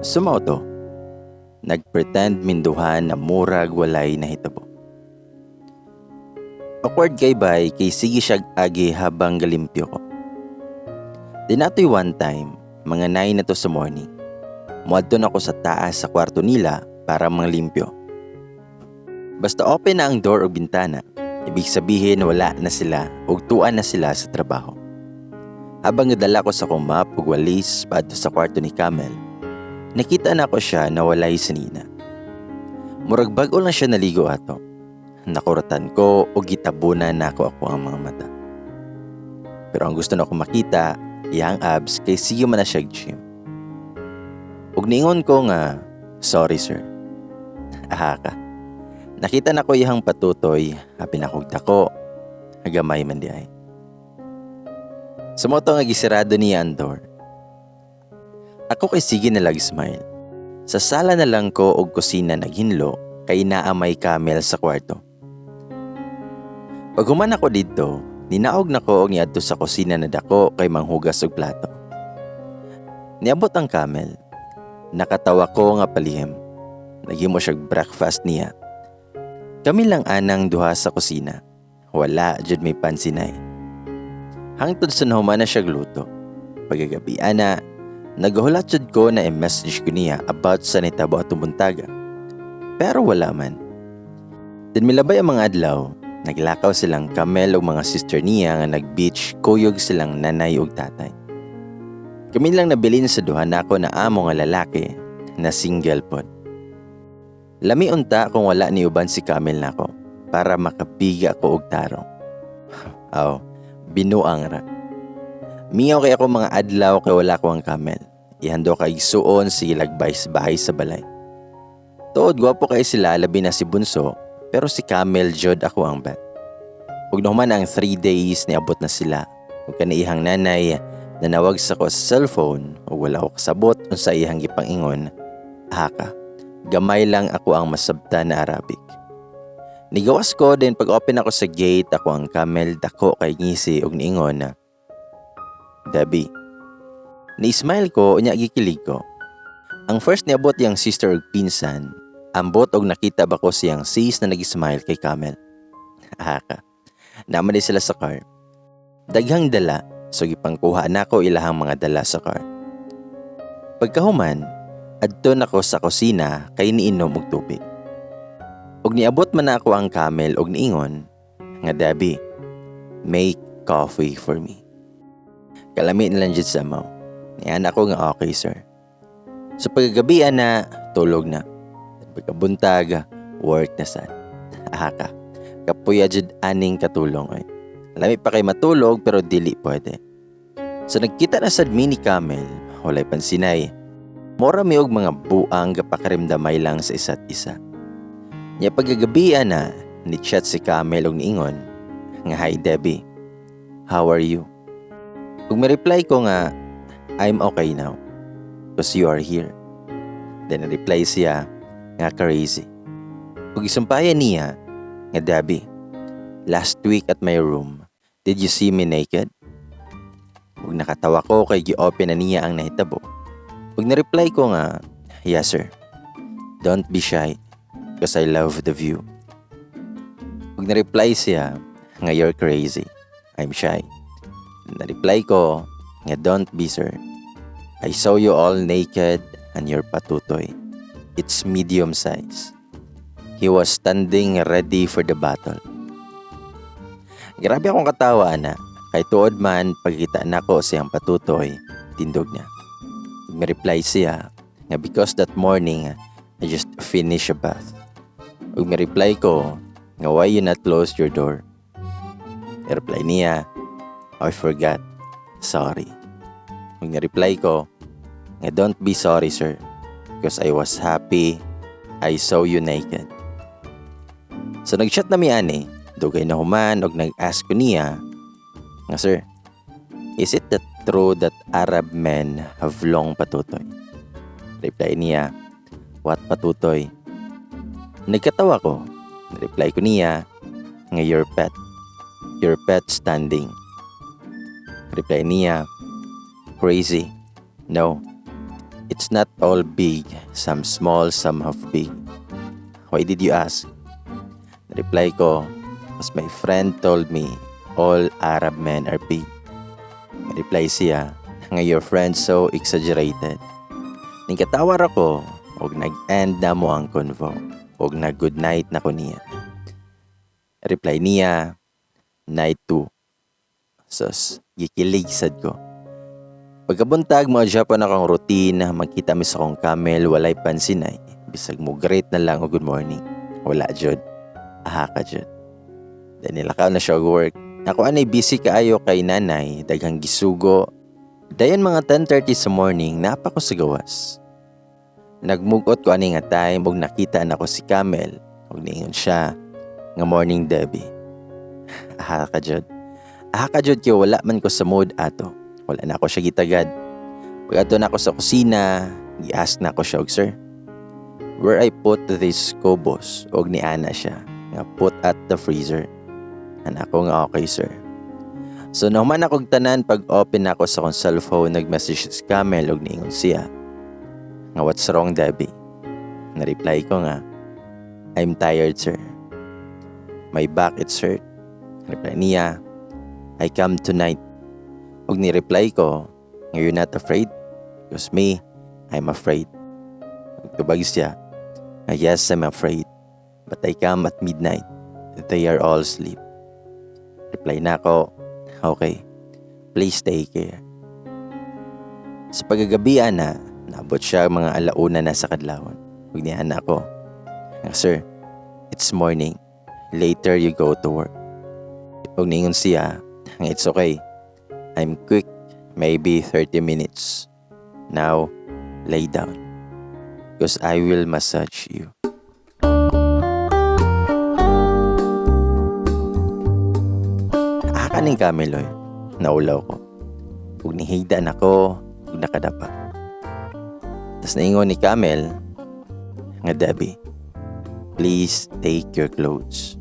So mao to. Nagpretend ming duha na murag walay nahitabo. Awkward kay bay kay sige siyag agi habang galimpyo ko. Then atoy one time, mga 9 na to sa morning. Muadto na ko sa taas sa kwarto nila para manglimpyo. Basta open na ang door o bintana, ibig sabihin wala na sila ug tuan na sila sa trabaho. Habang gadala ko sa akong mop ug walis padto sa kwarto ni Camel, nakita na ko siya na walay sanina. Murag bag-o lang siya naligo ato. Nakuratan ko ug gitabunan nako ako ang mga mata. Pero ang gusto na ko makita, iyang abs kay sige man na siya gym. Ug niingon ko nga, "Sorry, sir." Aha ka. Nakita na ko iyang patutoy, apil akong dako, gamay man diay. Sa mao to nga gisirado niya ang door. Ako kay sige na lag smile. Sa sala na lang ko og kusina naghinlo kay naa may Camel sa kwarto. Pag human ako didto, ninaog na ko og niadto sa kusina na dako kay manghugas og plato. Niabot ang Camel. Nakatawa ko nga palihim. Naghimo siya breakfast niya. Kami lang anang duha sa kusina. Wala jud may pansinay. Hangtod sa nahuman na siya luto. Pagkagabi ana, naghulat jud ko na i-message ko niya about sa nitabo atong buntaga. Pero wala man. Then milabay ang mga adlaw, naglakaw silang Camel ug mga sister niya nga nag-beach kuyog silang nanay ug tatay. Kami lang nabilin sa duha nako na amo nga lalaki na single pod. Lami unta kung wala ni uban si Camel nako para makabiga ko og tarong. Aw, binuang ra. Mingaw kay ako mga adlaw kay wala ko ang Camel. Ihando kay igsuon sige bahay sa balay. Tuod gwapo kay sila, labi na si Bunso, pero si Camel jud ako ang bet. Ug nahuman ang 3 days, niabot na sila. Ug kani ihang nanay nanawag sa ko sa cellphone ug wala ko kasabot unsa iyang gipang-ingon. Haka. Gamay lang ako ang masabta na Arabic. Nigawas ko din, pag open ako sa gate, ako ang Camel dako kay ngisi ug niingon na, "Debbie." Ni-smile ko unya gikilig ko. Ang first niabot yang sister ug pinsan, ambot og nakita ba ko siyang sis na nag-smile kay Camel. Haka. Naman di sila sa car. Daghang dala, so gipangkuha nako ilahang mga dala sa car. Pagkahuman, adto nako sa kusina kay niinom og tubig. Ug niabot man na ako ang Camel og niingon nga, "Debbie, make coffee for me." Kalami na lang jud sa amaw. Niana ako nga, "Okay, sir." So pagkagabi na, tulog na. Pagkabuntag, work na sad. Haka. Kapuya jud aning katulong oy. Lami pa kay matulog pero dili pwede. So nagkita na sad mi ni Camel, walay pansinay. Mora mi og mga buang gapakarimdamay lang sa isa't isa. Nya pagkagabi na, ni chat si Camel og niingon nga, "Hi Debbie, how are you?" Ug mi-reply ko nga, "I'm okay now, 'cause you are here." Then reply siya nga, "Crazy." Ug isumpayan niya nga, "Debbie, last week at my room, did you see me naked?" Ug nakatawa ko kay gi-open na niya ang nahitabo. Ug na-reply ko nga, "Yes, sir. Don't be shy, 'cause I love the view." Ug na-reply siya nga, "You're crazy. I'm shy." Na-reply ko nga, "Don't be, sir. I saw you all naked and your patutoy. It's medium size." He was standing ready for the battle. Grabe akong katawa ana. Kay tuod man pagkita nako siyang patutoy, tindog na. May-reply siya nga because that morning I just finished a bath. Ug may-reply ko nga, "Why you not close your door?" I-reply niya, "I forgot. Sorry." Ug na-reply ko nga, "Don't be sorry, sir, because I was happy I saw you naked." So nag-chat na mi ani, dugay na human og nag-ask ko niya nga, "Sir, is it that true that Arab men have long patutoy?" Reply niya, "What patutoy?" Nagkatawa ko. Reply ko niya nga, "Your pet. Your pet standing." Reply niya, "Crazy. No. It's not all big, some small, some half big. Why did you ask?" Reply ko, "Because my friend told me all Arab men are big." Reply siya nga, "Your friend so exaggerated." Ningkatawa ra ko og nag-end na mo ang convo og nag good night na ko niya. Reply niya, "Night too." Sus, gikilig sad ko. Pagkabuntag mo pa na akong routine, magkita mi sa akong camel, walay pansinay. Bisag mo greet na lang o good morning. Wala jud. Aha ka jud. Then nilakaw na siya og work. Ako anay busy kaayo kay nanay, daghang gisugo. Dayon mga 10:30 sa morning, naa pa ko sa gawas. Nagmugot ko ani nga time ug nakita nako si Camel ug niingon siya nga, "Morning, Debbie." Aha ka jud. Aha ka jud kay wala man ko sa mood ato. Wala na ako siya gitagad. Pag-adto na ako sa kusina, gi-ask na ako siya og, "Sir, where I put this kubos?" Og niana siya nga, "Put at the freezer." Ana ko nga, "Okay, sir." So nahuman akong tanan, pag open ako sa akong cellphone, nag-message si Camel og niingon siya nga, "What's wrong, Debbie?" Na-reply ko nga, "I'm tired, sir. My back, it's hurt." Reply niya, "I come tonight." Og ni-reply ko, "You're not afraid? Because me, I'm afraid." Nagtubag siya nga, "Yes, I'm afraid. But I come at midnight. They are all asleep." Reply na ako, "Okay. Please take care." Sa pagkagabi na, naabot siya mga alauna na sa kadlawon. Ug niana ako, nga, "Sir, it's morning. Later you go to work." Ug ningon siya, nga, "It's okay. I'm quick, maybe 30 minutes. Now, lay down. Because I will massage you." Aha ning Camel oy, naulaw ko. Ug nihigda nako, ug nakadapa. Tas naingon ni Camel, nga, "Debbie, please take your clothes.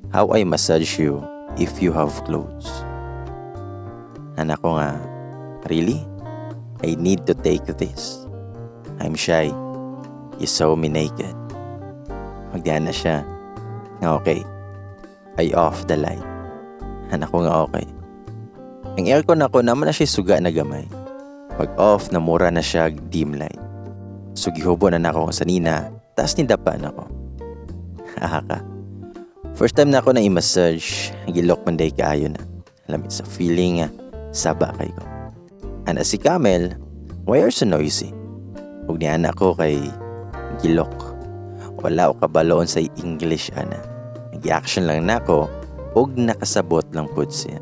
How I massage you if you have clothes?" Ana ko nga, "Really? I need to take this. I'm shy. You saw me naked." Magdiyan na siya nga, "Okay. I off the light." Ana ko nga, "Okay." Ang aircon ako naman na siya suga na gamay. Pag off na mura na siya dim light. So gihubo na nako sa nina, taas ni dapa na ko. Aha ka. First time na ako na i-massage, gilok man day kaayo na. Alam sa feeling nga, saba kay ko. Ana si Camel, "Why are so noisy?" Ug niya ko kay gilok. Wala ko kabaloon sa English ana. Nag-action lang nako ug nakasabot lang pud siya.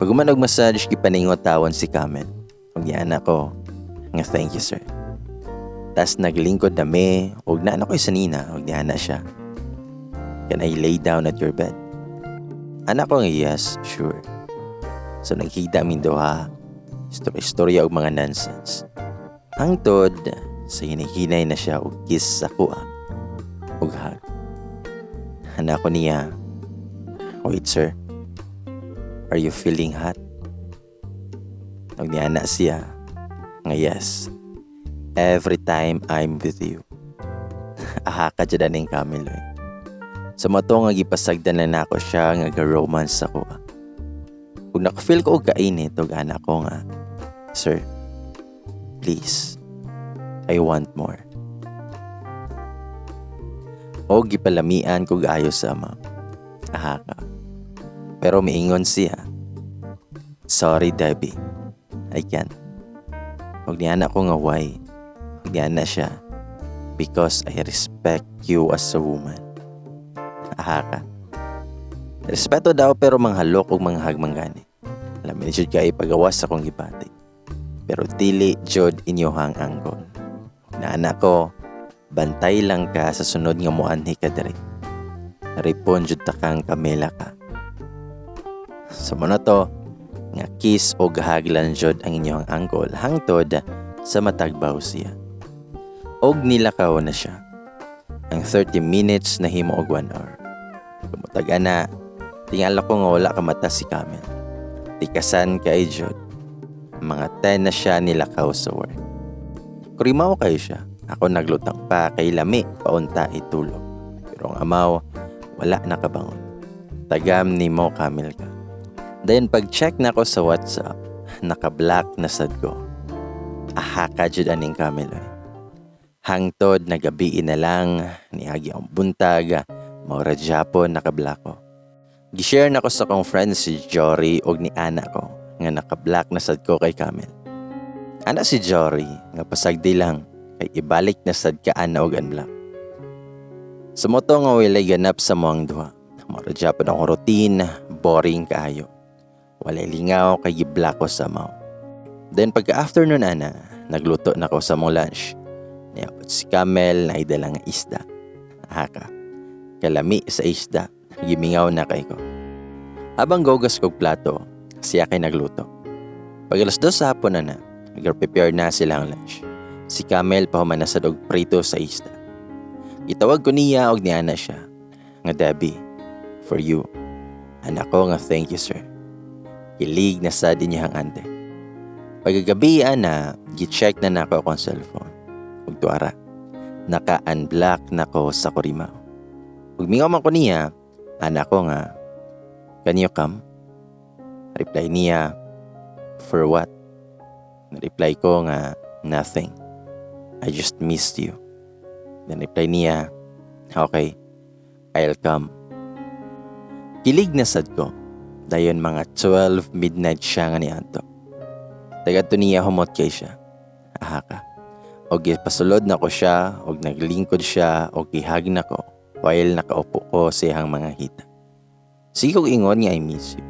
Pag human og massage, gipaningot tawon si Camel. Ug niya ko nga, "Thank you, sir." Tas naglingkod na me ug naa na ko sa nina ug niya na siya, "Can I lay down at your bed?" Ana ko nga, "Yes, sure." So naghigda min duha, istorya-istorya og mga nonsense. Hangtod sa hinihinay na siya og kiss sa kuha ug hug. Ana ko niya, "Wait, sir. Are you feeling hot?" Ug niana siya nga, "Yes. Every time I'm with you." Aha ka dyan aning Camel oy. Sa mato nga gipasagdan na nako siya nga ga-romance sa kuha. Ug naka-feel ko og kainit ug ana ko nga, "Sir, please, I want more." O gipalamian ko ayo sa ama. Aha ka. Pero miingon siya, "Sorry, Debbie, I can't." Ug niana ko nga, "Why?" Ug niana siya, "Because I respect you as a woman." Aha ka. Respeto daw pero manghalok og manghag man gani. Alam ni jud kay pagawas akong gibati. Pero dili jud inyohang anggol. Naana ko, "Bantay lang ka sa sunod nga muanhi ka diri. Ripon jud ta kang kamela ka." Sa so, na to, nga kiss o haglan jud ang inyong anggol hangtod sa matagbaw siya. Og nilakaw na siya. Ang 30 minutes na himo og 1 hour. Kumutag ana, tingala ko nga wala ka mata si Camel. Tikasan kay jud. Mga 10 na siya nilakaw sa work. Kurimaw kayo siya. Ako naglutang pa kay lami paunta itulog. Pero ang amaw, wala nakabangon. Tagam ni mo Camel ka. Then pag-check na ko sa WhatsApp, naka-block na sad ko. Aha ka jud aning Camel oy. Hangtod na gabi na lang, niagi ang buntag, mao ra gyapon naka-block ko. Gi-share na ko sa akong friend si Jory og ni ana ko nga naka-block na sad ko kay Camel. Ana si Jory nga pasagdi lang kay ibalik na sad ka ana og unblock. Sa mao to nga walay ganap sa among duha. Mao ra gyapon akong routine, boring kaayo. Walay lingaw kay gi-block ko sa amaw. Then pagka afternoon ana, nagluto na ko sa among lunch. Niabot si Camel na dala nga isda. Haka. Kalami sa isda, gimingaw na kay ko. Habang gogas kog plato, siya kay nagluto. Pag 2:00 sa hapon na na, nag-prepare na sila ang lunch. Si Camel pahuman na sad og prito sa isda. Gitawag ko niya og niana siya. Nga, "Debbie, for you." Ana ko nga, "Thank you, sir." Kilig na sad inyang ante. Pagkagabi ana, gi-check na nako akong cellphone. Ug tuara, naka-unblock na ko sa Kurimaw. Ug mingaw man ko niya, ana ko nga, "Can you come?" Reply niya, "For what?" Reply ko nga, "Nothing. I just missed you." Then reply niya, "Okay, I'll come." Kilig na sad ko. Dayon mga 12 midnight siya nga niadto. Tagadto niya humot kay siya. Aha ka. Og pasulod na ko siya, og naglingkod siya, og gihag na ko while nakaupo ko sa iyang mga hita. Sige kog ingon nga, "I miss you."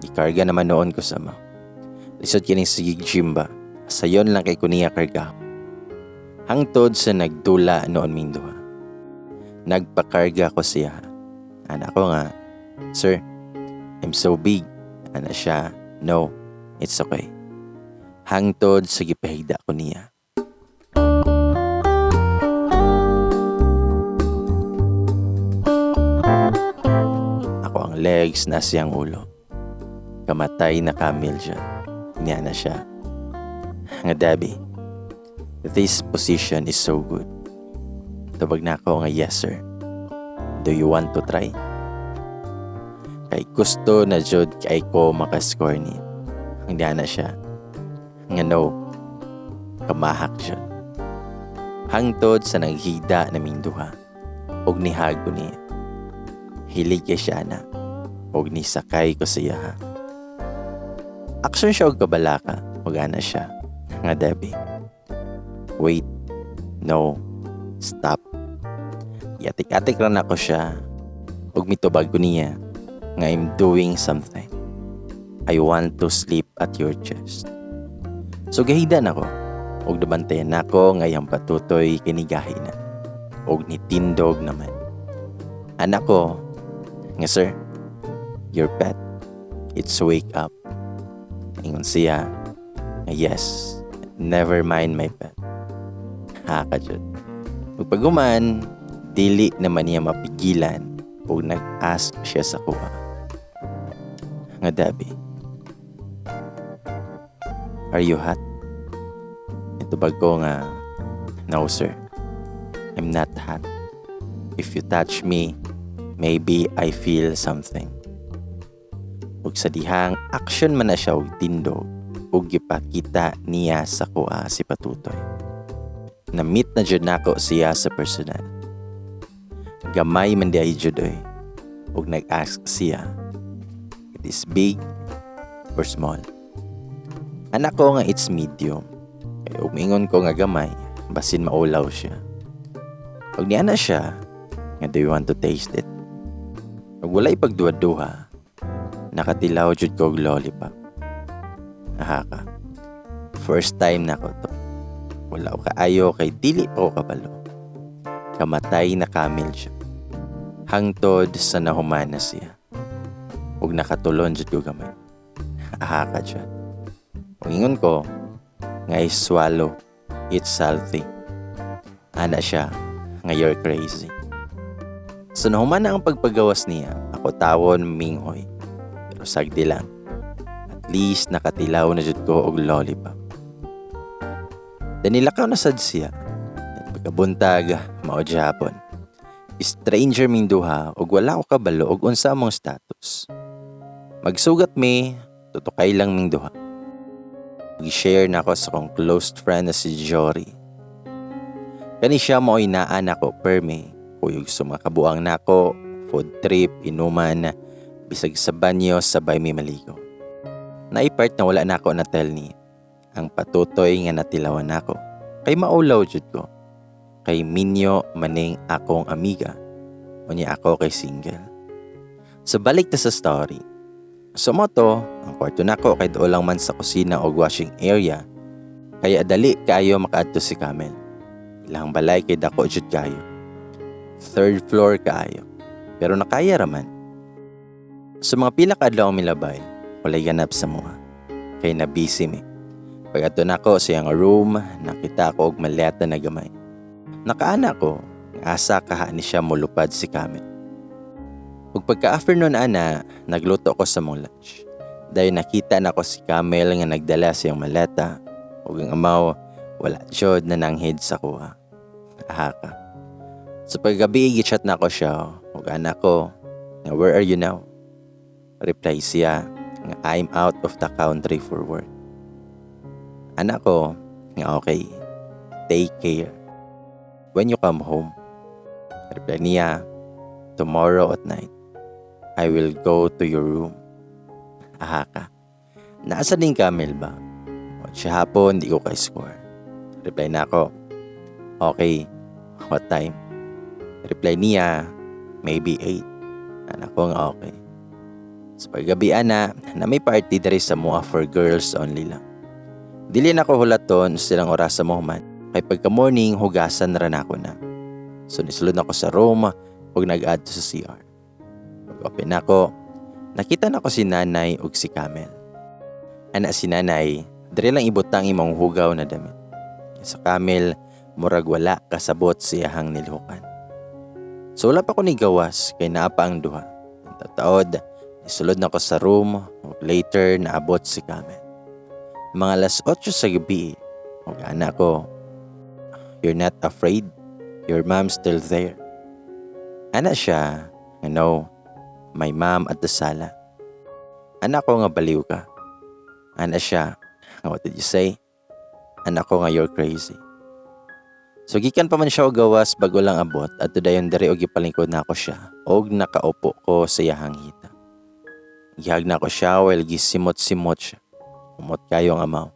Gikarga naman noon ko sa amaw. Lisod kining sige gym ba? Sayon lang kay ko niya karga. Hangtod sa nagdula noon ming duha. Nagpakarga ko siya. Ana ko nga, "Sir, I'm so big." Ana siya, "No, it's okay." Hangtod sa gipahigda ko niya. Ako ang legs na siyang ulo. Kamatay na Camel siya. Niya na siya. Nga, "Debbie, this position is so good." Tubag na ako nga, "Yes, sir. Do you want to try?" Kay gusto na jud kay ko makascore ni. Ang na siya. Nga, "No. Kamahak jud." Hangtod sa naghigda naming duha. Og nihag ko niya. Hilig kay siya na. Og nisakay ko siya ha. Action siya og kabalaka. Og ana siya. Nga, "Debbie. Wait. No. Stop." Yatik-atik ra nako siya. Og mitubag ko niya. Nga, "I'm doing something. I want to sleep at your chest." So gahida na ko. Og nabantayan nako nga iyang patutoy kinigahi na. Og nitindog naman. Ana ko, nga, "Sir, your pet, it's wake up." Ingon siya, nga, "Yes, never mind my pet." Ha ka jud. Ug pag-human, dili naman niya mapigilan ug nag-ask siya sa kuha. Nga, "Debbie, are you hot?" Itubag ko nga, "No, sir, I'm not hot. If you touch me, maybe I feel something." Ug sa dihang action man na siya og tindog ug gipakita niya sa kuha si patutoy. Na-meet na jud nako siya sa personal. Gamay man diay jud oy. Ug nag-ask siya, "It is big or small?" Ana ko nga, "It's medium." Kay umingon ko nga gamay, basin maulaw siya. Ug niana siya, nga, "Do you want to taste it?" Ug walay pagduha-duha, nakatilaw jud ko og lollipop. Aha ka. First time na ko to. Wala ko kaayo kay dili pa ko kabalo. Kamatay na Camel siya. Hangtod sa nahuman na siya. Ug nakatulon jud ko gamay. Aha ka siya. Ug ingon ko, nga, "I swallow, it's salty." Ana siya, nga, "You're crazy." So nahuman na ang pagpagawas niya, ako tawon minghoy. Pero sagdi lang. At least nakatilaw na jud ko og lollipop. Then nilakaw na sad siya. Pagkabuntag, mao hapon. Stranger ming duha ug wala ko kabalo og unsa among status. Magsugat mi, tutukay lang ming duha. Gi-share nako sa akong close friend na si Jory. Kani siya mao'y naa nako permi, kuyog sa mga kabuang nako, food trip, inuman, bisag sa banyo sabay mi maligo. Naay part na wala nako na tell ni ang patutoy nga natilawan nako. Kay maulaw jud ko. Kay minyo maning akong amiga. Unya ako kay single. So balik ta sa story. So mao to, ang kwarto nako kay duol lang man sa kusina og washing area. Kaya dali kaayo makaadto si Camel. Ilang balay kay dako jud kayo. Third floor kaayo. Pero nakaya raman. Sa mga pila ka adlaw milabay, walay ganap sa amoa. Kay na busy mi. Pag adto nako sa iyang room, nakita ko og maleta na gamay. Nakaana ko, asa kaha ni siya molupad si Camel. Ug pagka afternoon ana, nagluto ko sa among lunch. Dayon nakita nako si Camel nga nagdala sa iyang maleta ug ang amaw wala jud na nanghid sa akoa. Aha ka. Sa paggabi gi-chat nako siya ug ana ko nga, "Where are you now?" Reply siya nga, "I'm out of the country for work." Ana ko nga, "Okay, take care. When you come home?" Reply niya, "Tomorrow at night, I will go to your room." Aha ka. Nasa ding Camel ba? O siya hapon, di ko ka-score. Reply nako, "Okay, what time?" Reply niya, "Maybe 8." Ana ko nga, "Okay." Sa paggabi ana, na may party diri sa amoa for girls only lang. Dili na ko hulaton silang oras sa mohuman. Kay pagka morning, hugasan ra nako na. So nisulod nako sa room ug nag-adto sa CR. Pag open nako, nakita nako si nanay ug si Camel. Ana si nanay, "Diri lang ibutang imong hugaw na damit." Sa Camel, murag wala kasabot siyahang nilhukan. So wala pa ko ni gawas kay naa pa ang duha. Taod, nisulod na ko sa room ug later naabot si Camel. Mga alas 8 sa gabi, ug ana ko, "You're not afraid? Your mom's still there." Ana siya, "No, my mom at the sala." Ana ko nga, "Baliw ka." Ana siya, "What did you say?" Ana ko nga, "You're crazy." So gikan pa man siya og gawas, bago lang abot at dayon diri og gipalingkod nako siya og nakaupo ko sa iyahang hita. Gihag nako siya while gisimot-simot siya. Humot kayo ang amaw.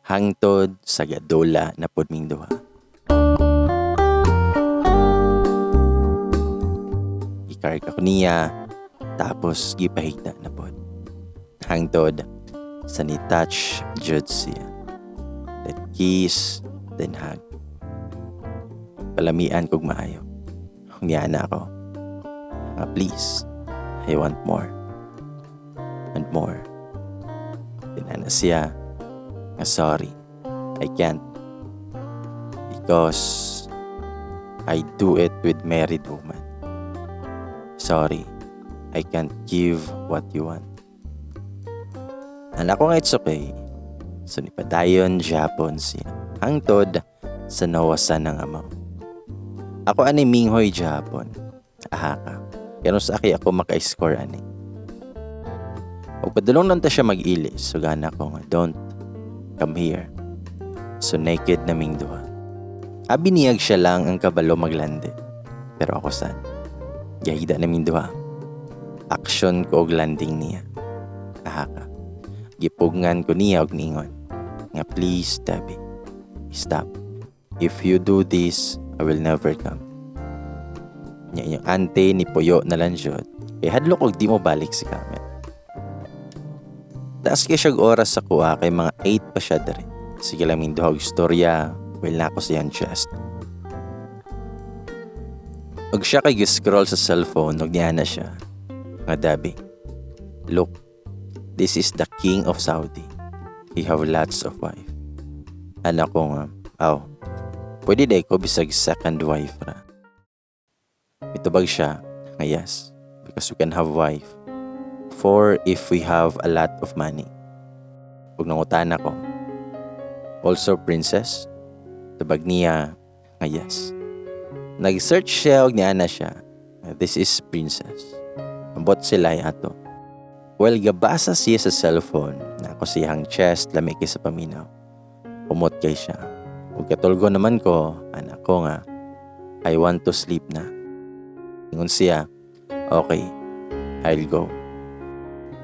Hangtod sa gadula na pud ming duha. Gikarga ko niya tapos gipahigda na pod. Hangtod sa ni touch jud siya. Then kiss, then hug. Palamian kog maayo. Niana ako nga, "Please, I want more. And more." Tinana siya nga, "Sorry, I can't. Because I do it with married woman. Sorry, I can't give what you want." Ana ko nga, "It's okay." So nipadayon Japon siya. Hangtod sa nawasan ng amaw. Ako ani minghoy Japon. Aha ka. Pero sa aki ako maka-score ani. Ug padulong lang ta siya mag-ilis. So gana ko nga, "Don't come here." So naked na ming duha. Abi niyag siya lang ang kabalo maglandi. Pero ako sad. Gahida na ming duha. Action ko og landing niya. Aha ka. Gipugngan ko niya og ningon nga, "Please, Debbie, stop. If you do this, I will never come." Nya inyong ante ni Puyo na lang jud. Kay hadlok og di mo balik si Camel. Taas kay siyag oras sa kuha kay mga 8 pa siya diri. Sige lang ming duha og istorya, well na ako siyang chest. Og siya kay gi-scroll sa cellphone og niana siya nga, "Debbie, look, this is the king of Saudi. He have lots of wife." Ana ko nga, "Aw, pwede day ko bisag second wife ra." Mitubag siya nga, "Yes, because we can have wife. Four if we have a lot of money." Ug nangutan ako, Also Princess?" Tubag niya nga yes. Nag-search siya og niana siya. "This is Princess." Ambot sila ato. While gabasa siya sa cellphone, naa ko sa iyang chest, lami kay sa paminaw. Kumot kay siya. Ug katulgo naman ko, ana ko nga, "I want to sleep na." Ingon siya, "Okay, I'll go."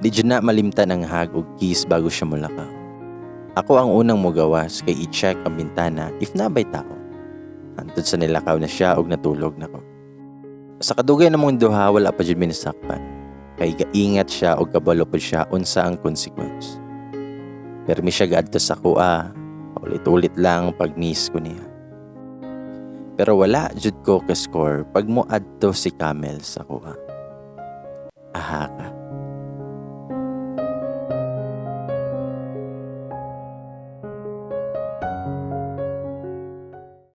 Di jud na malimtan ang hug ug kiss bago siya mulakaw. Ako ang unang mugawas kay i-check ang bintana if naa bay tao. Hantod sa nilakaw na siya og natulog na ko. Sa kadugay namong duha, wala pa jud mi nasakpan. Kay gaingat siya og kabalo pud siya unsa ang consequence. Permi siya gaadto sa akoa, ulit-ulit lang pag miss ko niya. Pero wala jud ko ka-score pag mo adto si Camel sa akoa.